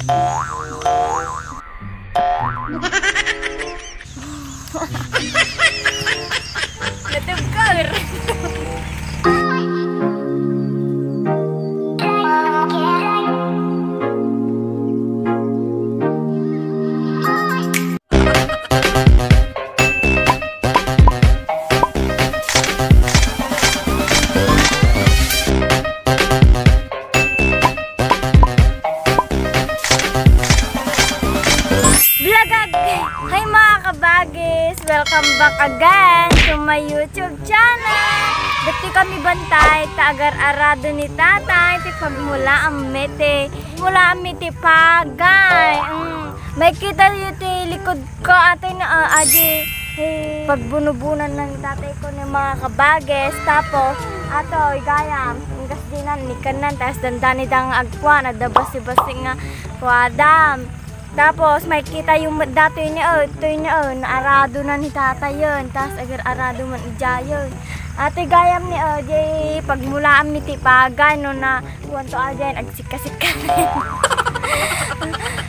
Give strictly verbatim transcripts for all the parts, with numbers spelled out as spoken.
Natugkor. Vlogag! Hi, mga kabagis! Welcome back again to my YouTube channel! Dati kami bantay, ta agar-arado ni tatay, ti pagmulaam mi ti, pagmulaam mi ti pagay. Mm. Makita yu ti likod ko, atoy na, ah, adi, eh, pagbunubunan ng tatay ko ni mga kabagis. Tapos, atoy, gayam, ang gasdinan, ni kanan, tas dandani dang agkuan, adda basi-basi nga kuadam. Tapos, makita yu met datoy ni, oh, toy ni, oh, naarado na ni tatay yun. Tas, agar-arado man idiay yun. Atoy gayam ni, oh, di pagmulaan mi ti pagay, no, na, kuanto agen, agsikka-sikka.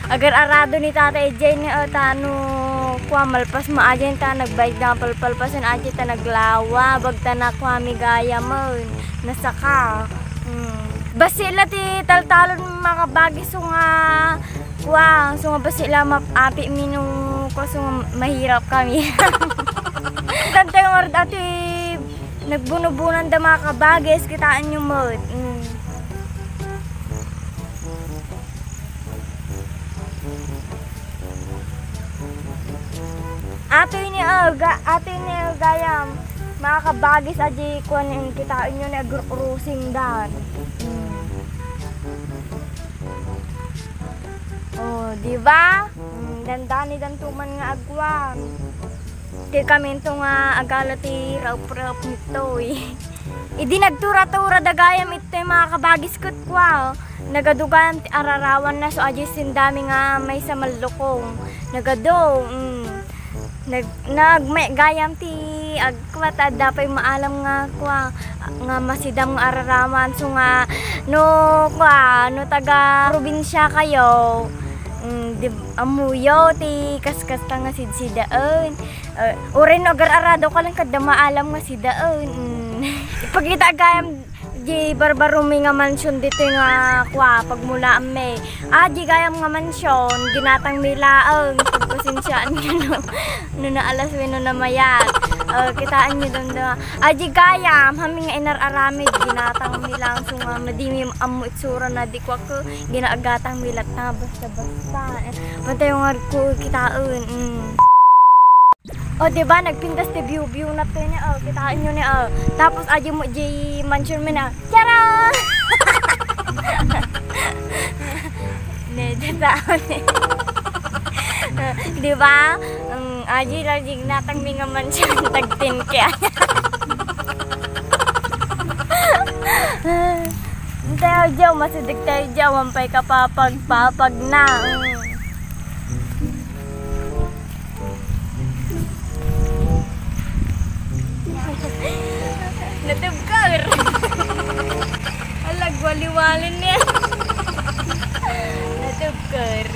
Agar-arado ni tatay idiay ni, oh, ta no, kua, malpas ma agen ta nagbayad na palpalpasen agen ta naglawa, bagta na kua mi gayam, oh, nasaka. Hmm. Basi la ti taltalon mga kabagis, so nga, Wow, so nga basi la map-, api mi no, ko, so nga mahirap kami. Tantay nga dati, nagbunubunan da mga kabagis, kitaan nyo mo. Mm. Ato ini, oh, ga-, ato ini, oh, gayam. Mga kabagis, aji, kuan, kitaan nyo na, gru-, crossing dan. Mm. Oh, di ba? Mm, dandani danto man nga agwan. Ti kami to nga agala ti raup-raup nitoy. Idi nagtura-tura da gayam itoy mga kabagis ket kua, oh. Nagadu gayam ti ararawan na so aji sindami nga maysa mallukong. Nagadu, mm. Nag-, nagmay-, gayam ti agkua ta adda pay maalam nga kua, nga masidam nga araraman. So nga, no, kua, no taga probinsya kayo, mm, di, ammoyo ti kaskasta nga sidsidaen. Eh, uray no agar-arado ka lang kadda maalam nga sidaen. Mm. Ipakita gayam Di barbarumi nga mansion ditoy nga kua, pagmulaam mi. Ah, di gayam nga mansion, ginatang mi laeng. Pagpasensiaan nyo no, no naalas wenno namayat. Oh, kitaan nyo dun, dun. Ah, di gayam, hami nga inar-aramid, ginatang mi laeng. So nga, madi mi ammo itsura na, di kua ko, ginagatang mi latta, basta-basta. Eh, pantay nga ko, kitaen, mm. O, di ba? Nagpintas ti view-view na to niya, oh. Kitaan nyo niya, oh. Tapos, aji mo, di mansion mo na. Tara! Ne, di tao ni. Di ba? Um, aji lang, di natang mi nga mansion, tag ten K. Tayo, Joe. Masidig tayo, Joe. Ampay ka papag-papag na. Mm. Natubkor. Alag, wali-wali niya. Natubkor.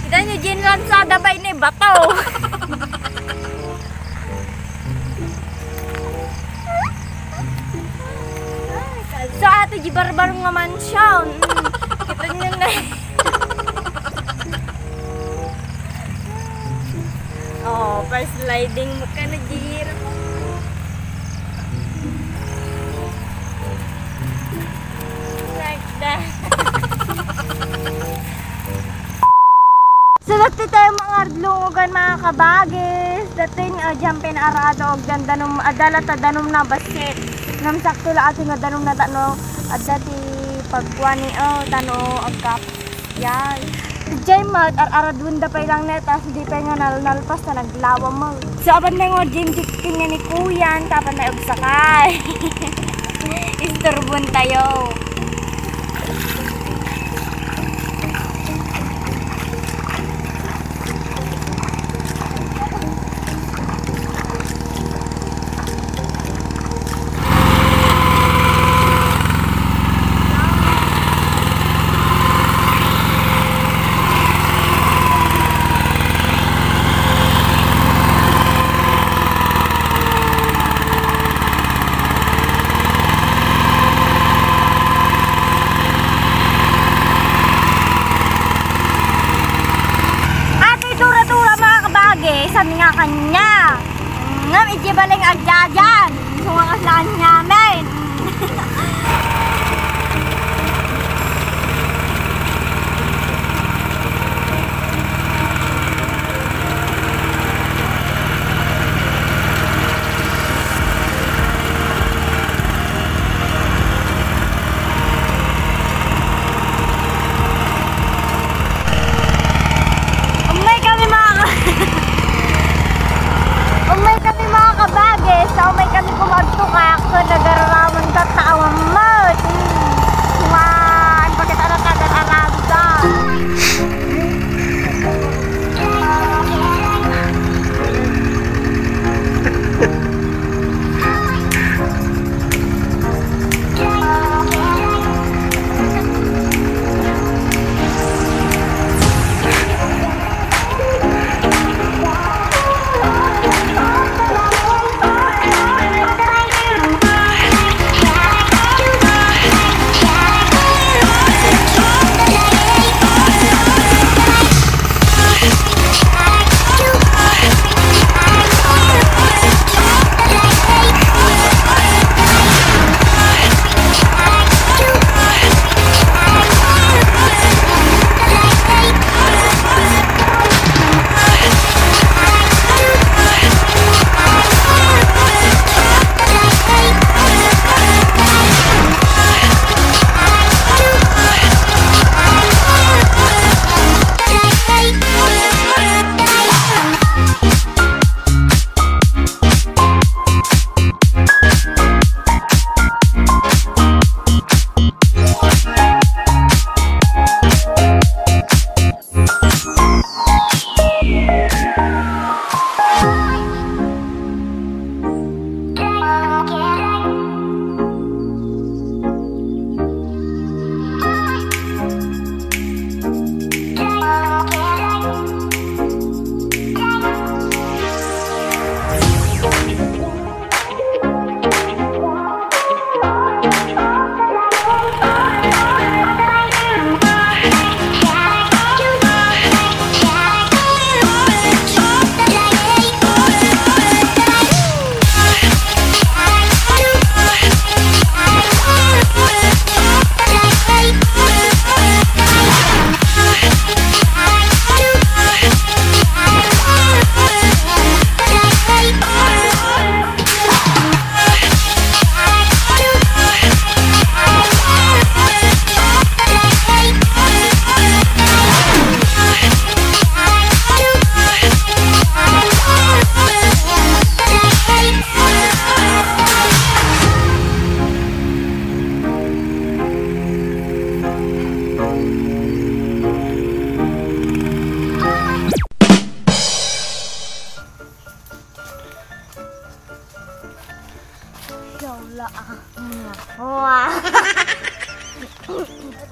Kita niyo, Jin Lanzada ba ini bato? So, ato di barbarong nga mansion. Mm, kita niyo na. Oh, pa-sliding mo ka na, Jiro. Like that. So, dati tayo mga ardlungogan, mga kabagis. Dati ni, ah, dyan pinaarado, og dan danum, adala ta danum na basit. Namsakto la ati nga danum na tano, adda ti pagkuan ni, oh, tano, agkap. Yan. Jay mat, ar-aradwenda pay lang net, as di pay nga nal-, nalpas ta naglawa mo. So, apan na nga, Jim, chicken nga ni Kuyan, tapan na ugsakay. Isturbon tayo.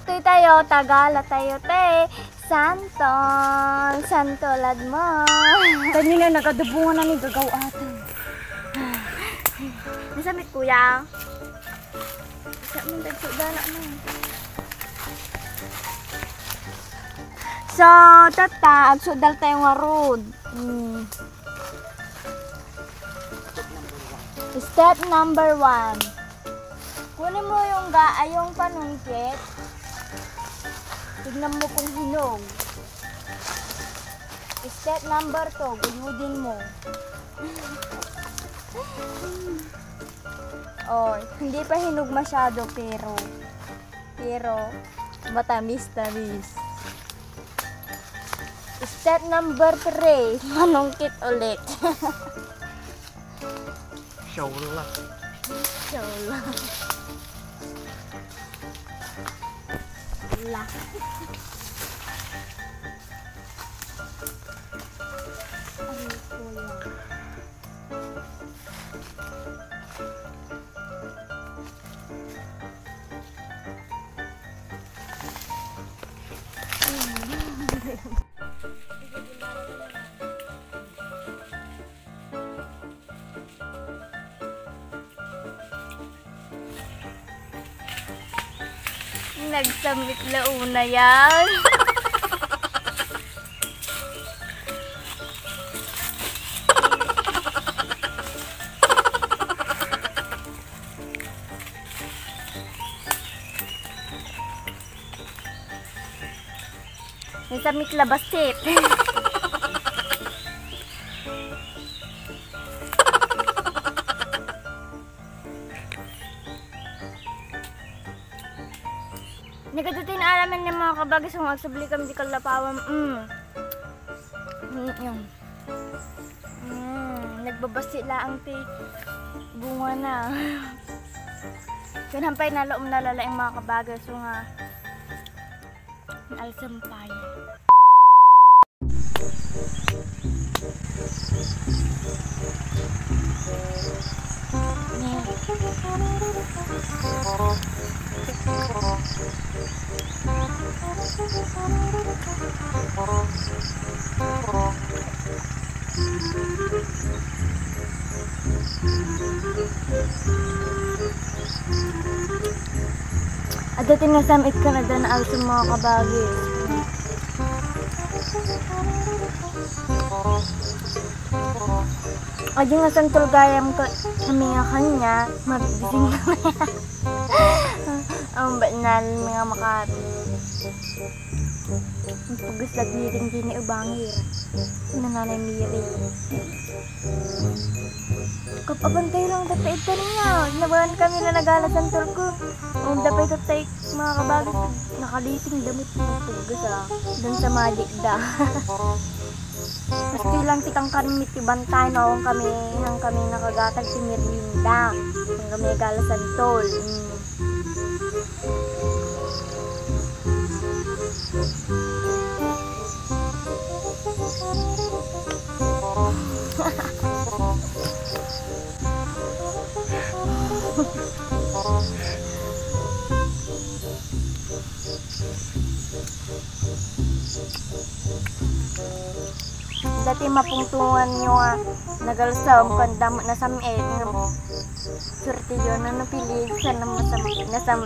Toy tayo, Tagala tayo, te. Santol, santol admo. Kanina, nagadubungan na ni gagaw ata. Nasamit, kuya. Sa mong dagsudala mo. So, tata, agsudal tayo nga road. Hmm. Step number one. Kunin mo yung ga-, ay, yung panungkit. Tignan mo kung hinog. Step number two, guyudin mo. Oh, hindi pa hinog masyado, pero, pero, matamis-tamis. Step number three, manungkit ulit. Show lang. Show lang. Wala. Aray ko lang. Nagsamit la una yan. Nagsamit la bassit. Nagkatutin alaman ng mga kabagis kung agsubli kami di kalapawan. Mm. Mm, yun. Mm, nagbabasi laang ti bunga na. Kanampay na laom na lalaing mga kabagis nga alsampay. Adda ti nasam-it ken adda naalsem, mga kabagis. Adi nga santol gayam ka, kami nga kanya, mabibising kami. Ang banal nga makati. Ang pugas lagi rin din ni Ubangir. Nanay Miri. Kap-, abantay lang tattay kanina. Nabahan kami na nagala santol ko. Ang dapay tattay, mga kabagis, nakaliting damit mo. Pugas, ah. Dun sa Magic da. Basta lang ti kangkarmi ti bantay, no? Ang kami, ang kami nakagatag ti merienda. Ang kami gala santol. Mm. Dati mapungtungan nyo nga nagalsam, kanda mo nasam-it. Swerte yun, ano, pilig, sana masam-, nasam-,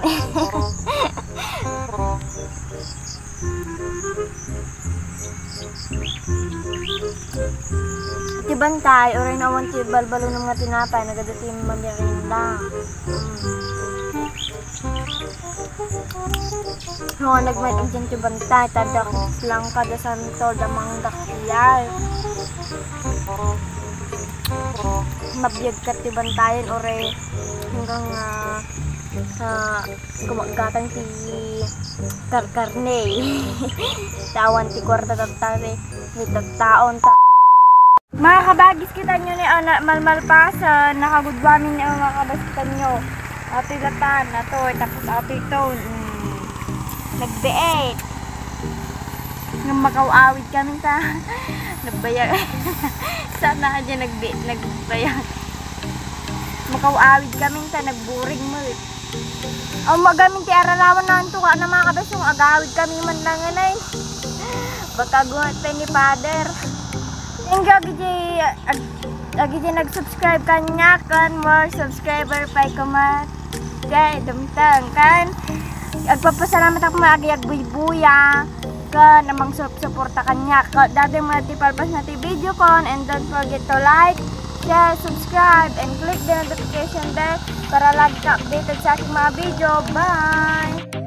Ti bantay, uray nawan ti balbalonem nga tinapay, nagadu ti mamirinda. Mm. No, nagmayat idiay ti bantay, ta adda lang kada santol, da mangga, iyay. Mabiag ket ti bantayen, uray hanggang, ah, ah, gumaggatang ti karkarne. Tawan ti kuarta tatta, ti tattaon ta. Mga kabagis, kita nyo ni ana, malmalpasan, nakagudwamin ni mga kabagis, kita nyo. Atoy latan, atoy, tapos atoy ton. Mm. Nagbiit. Nga makaw-awid kami ta. Nagbayag. Sana dyan nagbi-, nagbayag. Makaw-awid kami ta, nagburing mo. Aw, magamin ti ararawan nanto ka na, mga kabesong, agawid kami man lang, anay. Baka guhat pa ni Father. Thank you, agidi, ag, agidi nag-subscribe kaniak, kan more subscriber pay kumat. Kay, dumtang, kan. Agpapasalamat ako, mga agi, agbuybuya. Kan, amang sup-, suporta kaniak. Kan, dati mga tipalpas na ti video kon, and don't forget to like, share, subscribe, and click the notification bell para lagi ka updated sa aking mga video. Bye!